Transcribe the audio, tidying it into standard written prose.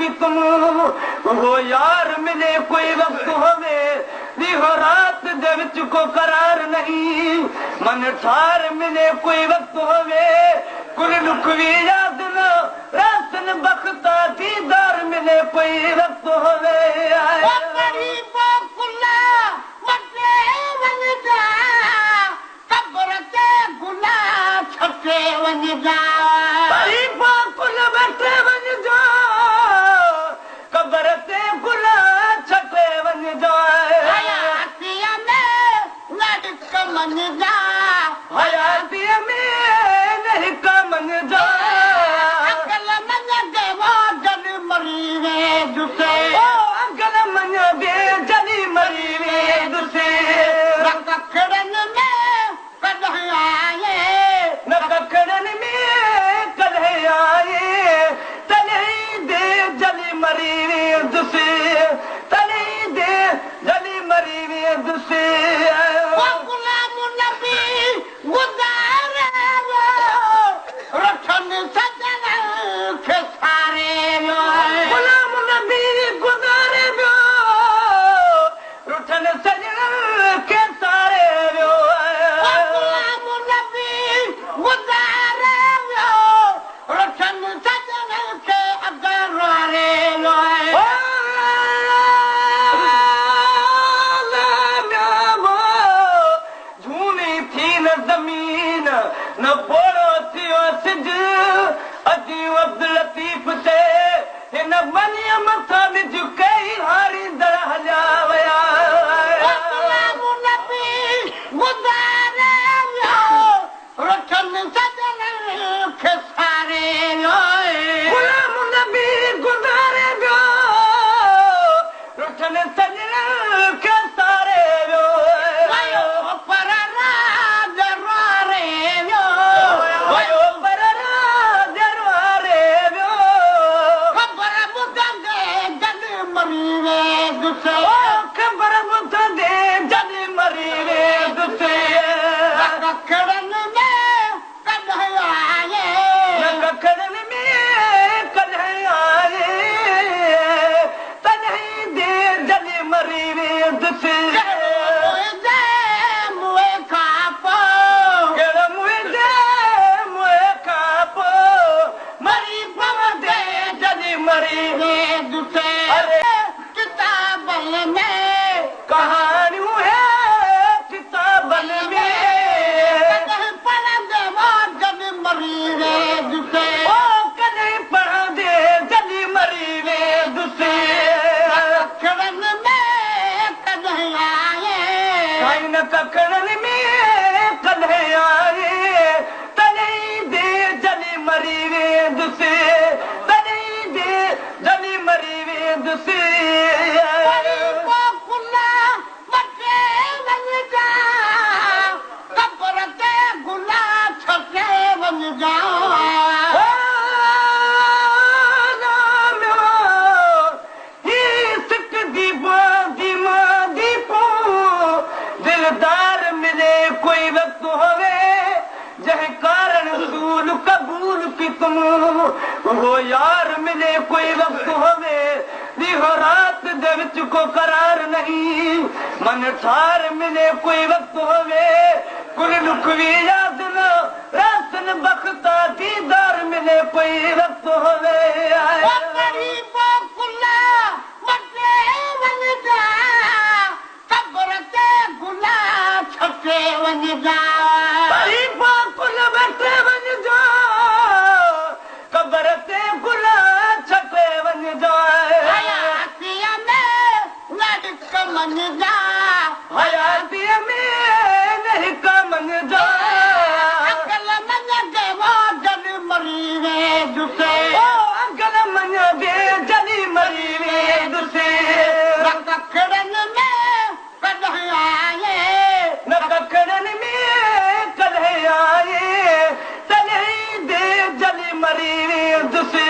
कीतम उहो यार मिले कोई वक्त होवे ॾींहुं रात दे विच को करार नहीं मन ठार मिले कोई वक्त होवे कुल दुख भी याद न रासन बख्ता दीदार मिले कोई वक्त होवे कबर ते गुला छटे वञ जा हयातीअ में न हिक मञ जा हयातीअ में न हिक मञ जा अकल मञ वो जॾहिं मरी वेंदुसि ओ अकल मञ जॾहिं मरी वेंदुसि न कखड़नि में कॾहिं आए न कखड़नि में कॾहिं आए तॾहिं दे जॾहिं मरी वेंदुसि तॾहिं दे जॾहिं मरी वेंदुसि गुलाम नबी गुज़ारे वियो रठनि सजण खे सारे वियो गुलाम नबी गुज़ारे वियो रुठनि सजण खे सारे वियो गुलाम नबी गुज़ारे वियो रठनि सजण खे अगर वारे वियो झूनी थी न ज़मीन न पोड़ो थियो सिज अॼु अब्दुल लतीफ़ ते हिन मनीअ मथां विझ कई हारींदड़ हलिया विया गुलाम नबी गुज़ारे वियो रठनि सजण खे सारे वियो गुलाम नबी गुज़ारे वियो रुठनि सजण खे सारे वियो वयो पर राज वारे वियो वयो पर राज वारे वियो ख़बर ॿुधंदे जॾहिं मरी वेंदुसि ओ ख़बर ॿुधंदे जॾहिं मरी वेंदुसि कखड़नि में कॾहिं आए न कखड़नि में कॾहिं आए तॾहिं दे जॾहिं मरी वेंदुसि मुंहिंजे मुए खां पोइ कहिड़ो मुंहिंजे मुए खां पोइ मरी पवंदे जॾहिं मरी वेंदुसि अरे किताबनि में कहानियूं है किताबनि में कॾहिं पढ़ंदे वो जॾहिं मरी वेंदुसि ओ कॾहिं पढ़ंदे जॾहिं मरी वेंदुसि कखड़नि में कॾहिं आए साईं न कखड़नि में कॾहिं आए तॾहिं दे जॾहिं मरी वेंदुसि तॾहिं दे जॾहिं मरी वेंदुसि कुला वठे वञ कबर ते गुला छटे वञ दिलदार मिले कोई वक्त होवे जंहिं कारण सूल क़बूल कीतम उहो यार मिले कोई वक्त होवे ॾींहुं रात दे विच को करार नहीं मन ठार मिले कोई वक्त होवे कुल दुख भी याद न रासन बख्ता दीदार मिले कोई वक्त होवे कबर ते गुला छटे वञ कुल वठे वञ कबर ते गुला छटे वञ हयातीअ में न हिक मञ जा हयातीअ में न हिक मञ जा अकल मञ वो जॾहिं मरी वेंदुसि ओ अकल मञ जॾहिं मरी वेंदुसि न कखड़नि में कॾहिं आए न कखड़नि में कॾहिं आए तॾहिं दे जॾहिं मरी वेंदुसि